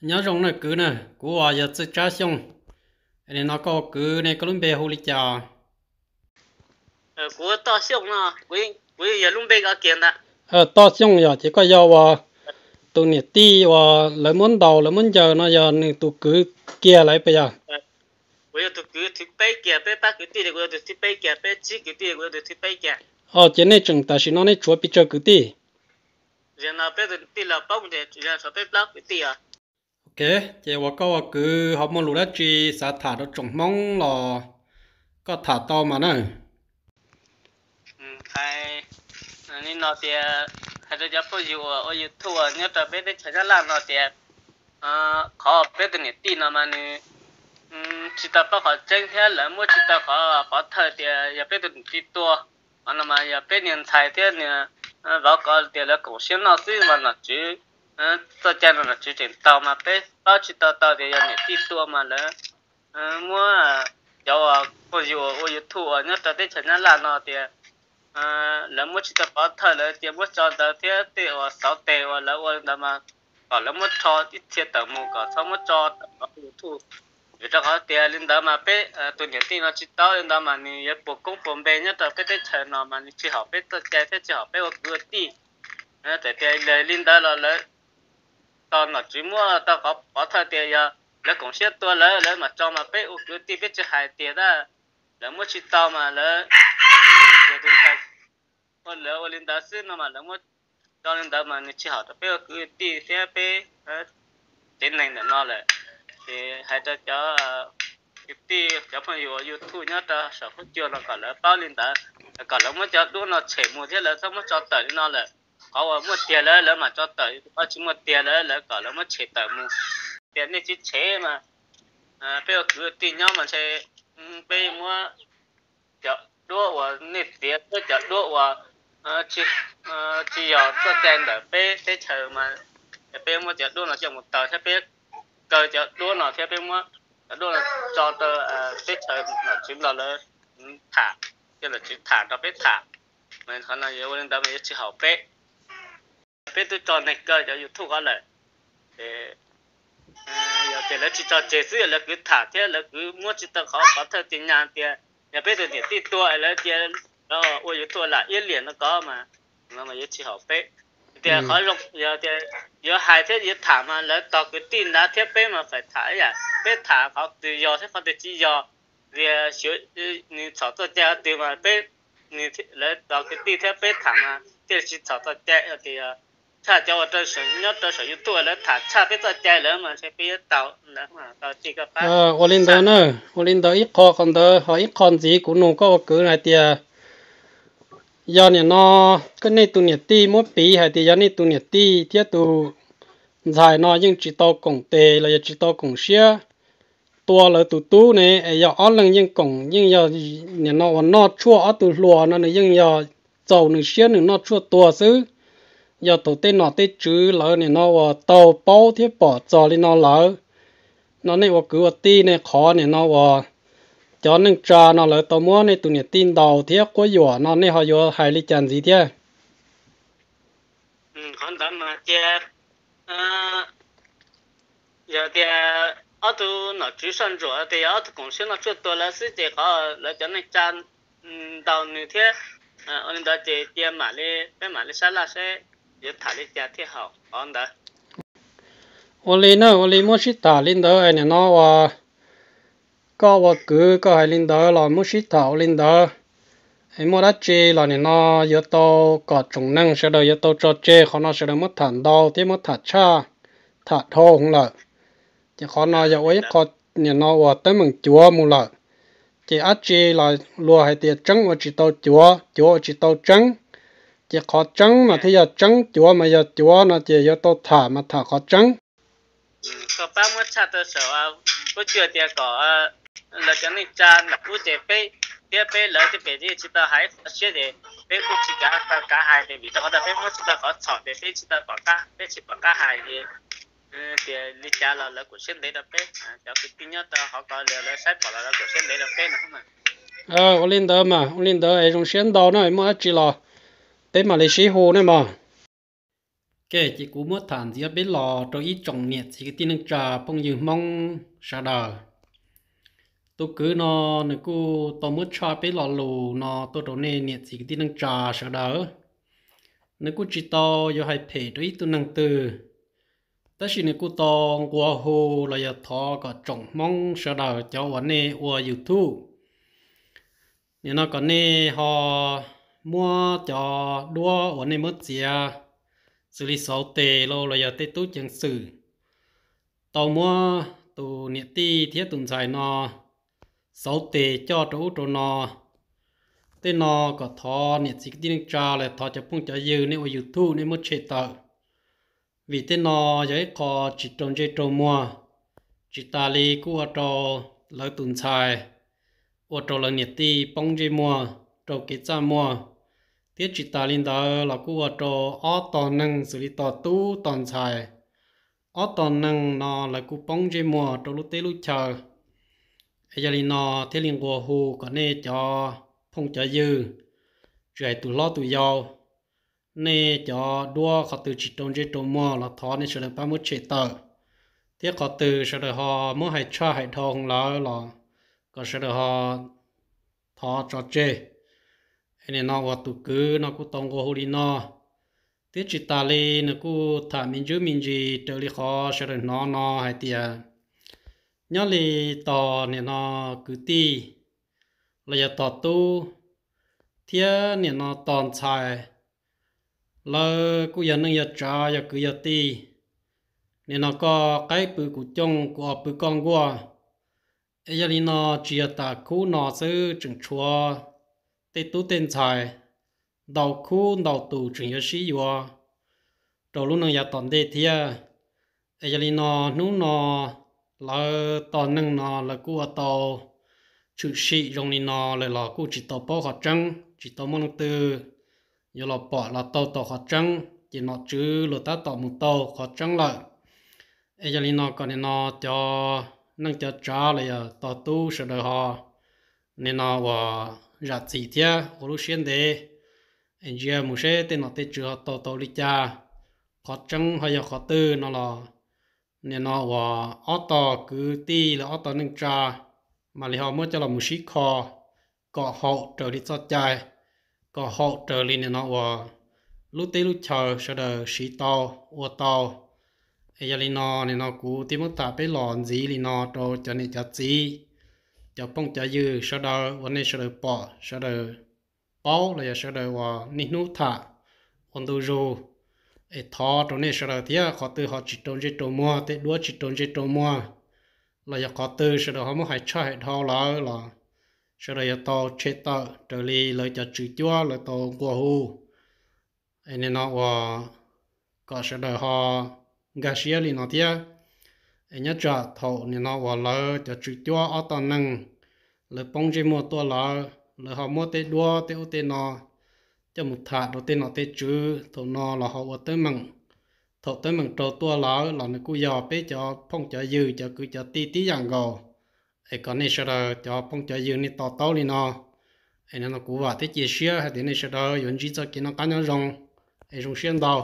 Nyob zoo na kwv na, kuv uas yog Txwj Tsab Xyooj. Nim no koj ua kwv ne, koj lub npe hu li cas? Kuv Toj Xyooj no, kuv yog lub npe ko kiag ntag. Toj Xyooj yog ces koj yog uas tus niam tij uas lawv muab ntaus lawv muab ncaws no yog nws tus kwv kiag lawm puas yog? Kuv yog tus kwv thib peb kiag, peb pab kwv tij li kuv yog tus thib peb kiag, peb tsib kwv tij kuv yog tus thib peb kiag. Ces nej tseem tam sim no nej tshuav pes tsawg kwv tij? Zaum no peb tus tij los poob ces tshuav peb plaub kwv tij os. Ok, ces uas koj ua kwv ho muaj lus dab tsi xav tham rau tsoom Hmoob los koj tham tau mas na. Hais li no tias, hais rau cov phooj ywg uas ua YouTube nyob rau peb teb chaws Nyab Laj no tias, qhov peb tus niam tij no mas nws tsis tau paub qhov tseeb thiab lawv muab tsis tau qhov pov thawj tias yog peb tus niam tij tua. Qhov no mas yog peb niag ntxhais thiab niag vauv ko tias lawv koom siab noj xwb mas nom tswv, txoj cai no nom tswv tseem taug mas peb paub tsis tau tau tias yog niam tij tua mas lawv muab, cov uas phooj ywg uas ua YouTube uas nyob rau teb chaws Nyab Laj no tias lawv muab tsis tau pov thawj lawv cia muab tso ntawd thiab tej uas xauv tes uas lawv ua li ntawd mas kom lawv muab rho ib txhia tawm mus kom txhob muab tso tawm YouTube. Vim rau qhov tias li ntawd mas peb tus niam tij no tsis tau li ntawd mas nws yuav puas koob puas npe nyob rau peb teb chaws no mas nws tsis haum peb txoj cai thiab tsis haum peb ua kwv ua tij. Txawm tias li ntawd los lawv tos nom tswv muab tau qhov pov thawj tias yog lawv koom siab tua lawv, lawv mam tso mas peb ua kwv ua tij peb tsis hais tias tab lawv muab tsis tau mas lawv, ua lawv ua li ntawd xwb no mas lawv muab tso li ntawd mas nws tsis haum rau peb ua kwv ua tij thiab peb tsev neeg ntawm no lawm. Ces hais rau cov kwv tij cov phooj ywg uas YouTube nyob rau saum huab cua no kom lawv paub li ntawd, kom lawv muab cov duab no tshem mus thiab lawv txhob muab tso tawm li no lawm. Qhov uas muaj tiag lawm lawv mam tso tawm, qhov tsis muaj tiag lawm lawv kom lawv muab tshem tawm mus. Tias nej tsis tshem mas peb ua kwv ua tij nyob mas ntshe peb muab cov duab uas nej txiav thiab cov duab uas tsis yog txoj cai ntawm peb teb chaws mas peb muab cov duab no coj mus taw thiab peb kaw cov duab no thiab peb muab cov duab no tso rau teb chaws nom tswv Nplog lawv tham, coj nom tswv tham rau peb tham. Mas qhov no yuav ua li ntawd mas yuav tsis haum peb. Peb twb tso neeg kaw cov YouTube ko lawm. Yog tias lawv tsis tso tseg xwb, yog lawv kwv tham thiab lawv kwv muab tsis tau qhov pov thawj tias nyas tias yog peb tus niam tij tua es lawv cia ua YouTube lam iab liam no ko mas, no mas yuav tsis haum peb. Tias qhov zoo yog tias yuav hais thiab yuav tham mas lawv tos kwv tij ntawd thiab peb mas faib tham ib yam, peb tham qhov twg yog thiab qhov twg tsis yog. Tias xyov nws txhaum txoj cai qhov twg mas peb, lawv tos kwv tij thiab peb tham mas thiaj li tsis txhaum txoj cai. Tias tshaj cov uas nyob rau saum YouTube lawv tham tshaj peb txoj cai lawm mas ntshe peb yuav tau ntawd tau tij koj pab. Ua li ntawd na, ua li ntawd ib qho qhov ntawd ho ib qho ntxiv kuv nug koj ua kwv hais tias yog nim no nej tus niam tij muab piv hais tias yog nej tus niam tij thiab tus ntxhais no yeej tsis tau koom tes los yog tsis tau koom siab tua lawv tus tub ne, es yog ob leeg yeej koom yeej yog nim no uas noj tshuaj ob tug hluas no nws yeej yog txaus nws siab nws noj tshuaj tua xwb. Yog thaum tej nom tej tswv lawv nim no uas tau paub thiab pom txog li no lawm no nej ua kwv ua tij nej qhov nim no uas cov neej tsa no lawv tau muab nej tus niam tij ntaus thiab quab yuam no nej ho yuav hais li cas ntxiv thiab? Qhov ntawd mas cia, yog tias ob tug nom tswv soj ntsuam tias yog ob tug koom siab noj tshuaj tua lawv xwb ces qhov lawv cov neej tsa ntaus nws thiab ua li ntawd ces cia mam li peb mam li sab laj seb yuav tham li cas thiaj haum qhov ntawd. Ua li na, ua li muab sib tham li ntawd es nim no uas koj ua kwv koj hais li ntawd los muab sib tham ua li ntawd. Es muaj dab tsi los nim no yuav tau kom tsoom neeg sawv daws yuav tau tso tseg qhov no sawv daws muab tham ntau thiab muab tham tshaj, tham dhau heev lawm. Ces qhov no yog ua ib qho nim no uas teeb meem cuav mus lawm. Ces dab tsi los luag hais tias tseeb ua tsis tau cuav, cuav ua tsis tau tseeb. Ces qhov tseeb mas thiaj yog tseeb, cuav mas yog cuav no ces yuav tau tham mas tham qhov tseeb. Koj pab muab tshaj rau saum, kuv cwj tias kom lawv cov neej tsa nram ub ces peb thiab peb lawv tej pem tsis tau hais qhov siab ces peb kuj tsis kav tau kav hais ces vim rau qhov tias peb muab tsis tau qhov txhaum ces peb tsis tau pom qab, peb tsis pom qab hais ces tias li cas los lawv kuj siab ntev rau peb, cov kwv tij nyob rau hauv ko lawv saib pom los lawv kuj siab ntev rau peb no. Ua li ntawd mas, ua li ntawd es zoo siab ntau na, muaj dab tsi los peb mam li sib hu ne mog. Ces kuv muab tham ntxiv peb los rau ib tsoom niam txiv kwv tij neej tsa phooj ywg Hmoob sawv daws. Tus kwv no nws kuj tau muab tshaj peb lo lus no tuaj rau nej niam txiv kwv tij neej tsa sawv daws. Nws kuj tsis tau yuav hais phem rau ib tug neeg twg, tab sis nws kuj tau nqua hu los yog thov kom tsoom Hmoob sawv daws cov uas nej ua YouTube, nim no kom nej ho muab cov duab uas nej muab txiav xws li xauv tes los los yog tej tub ceev xwm tau muab tus niam tij thiab tus ntxhais no xauv tes coj rau ub rau no. Tej no kom thov niam txiv kwv tij neej tsa los thov cov phooj cov ywg nej ua YouTube nej muab tshem tawm, vim tej no yog ib qho tsis raug ntsej raug muag. Tsis tas li kuj ua rau lawv tus ntxhais, ua rau lawv niam tij poob ntsej muag, raug kev txaj muag, thiab tsis tas li ntawd los kuj ua rau ob tog neeg xws li tog tub tog ntxhais, ob tog neeg no lawv kuj poob ntsej muag rau lub teb lub chaw. Es yog li no thiaj li nqua hu kom nej cov phooj cov ywg, tsis hais tus hlob tus yau, nej cov duab qhov twg tsis raug ntsej raug muag los thov nej sawv daws pab muab tshem tawm, thiab qhov twg sawv daws ho muab hais tshaj hais dhau lawm los kom sawv daws ho thov tso tseg. Es nim no uas tus kwv no kuj tau nqua hu li no, thiab tsis tas li nws kuj tham me ntsis me ntsis raws li qhov sawv daws hnov no hais tias nyob li tog nim no kwv tij los yog tog tub thiab nim no tog ntxhais, lawv kuj yog neej yog tsav yog kwv yog tij. Nim no koj qaib pw kuv cooj kuv os pw koj nkuaj. Es yog li no tsis yog tas khub no xwb, tseem tshuav tej tub tej ntxhais ntau khub ntau tus tseem yuav sib yuav rau lub neej yav tom ntej thiab. Es yog li no hnub no lawv tog neeg no lawv kuj ua tau tshwm sim zoo li no lawm los kuj tsis tau paub qhov tseeb, tsis tau muaj leej twg yuav los pom los taug tau qhov tseeb, ces nom tswv luag tab tom mus taug qhov tseeb lawm. Es yog li no kom nim no cov neej cov tsav los yog tog tub sawv daws ho nim no uas zam txim thiab ua lub siab ntev, es ntsia mus seb tej nom tej tswv ho taug tau li cas. Qhov tseeb ho yog qhov twg no los nim no uas ob tog kwv tij los ob tog neej tsa mam li ho muab coj los mus sib kho kom haum raws li txoj cai, kom haum raws li nim no uas lub teb lub chaw sawv daws siv tau, ua tau. Es yog li no nim no kuv thiaj muab tham peb los ntxiv li no rau cov niam cov txiv, cov phooj cov ywg sawv daws uas nej sawv daws pom sawv daws paub los yog sawv daws uas niaj hnub tham ua ntu zus. Es thov rau nej sawv daws thiab, qhov twg ho tsis rau ntsej rau muag, tej duab tsis rau ntsej rau muag los yog qhov twg sawv daws ho muab hais tshaj hais dhau lawm los sawv daws yuav tau tshem tawm raws li lawv cov tswv cuab lawv tau nqua hu. Es nim no uas kom sawv daws ho nkag siab li no thiab. Es nyob tsam thaum nim no uas lawv cov tswv cuab ob tog neeg lawv poob ntsej muag tuaj lawm, lawv ho muab tej duab tej ub tej no coj mus tham rau tej nom tej tswv, thaum no los ho ua teeb meem. Thaum teeb meem raug tuaj lawm los nws kuj yog peb cov phooj cov ywg cov kwv cov tij tib yam nkaus. Es kom nej sawv daws cov phooj cov ywg nej to taub li no. Es nim no kuv vam thiab cia siab hais tias nej sawv daws yuav ntsib txoj kev noj qab nyob zoo. Es zoo siab ntau.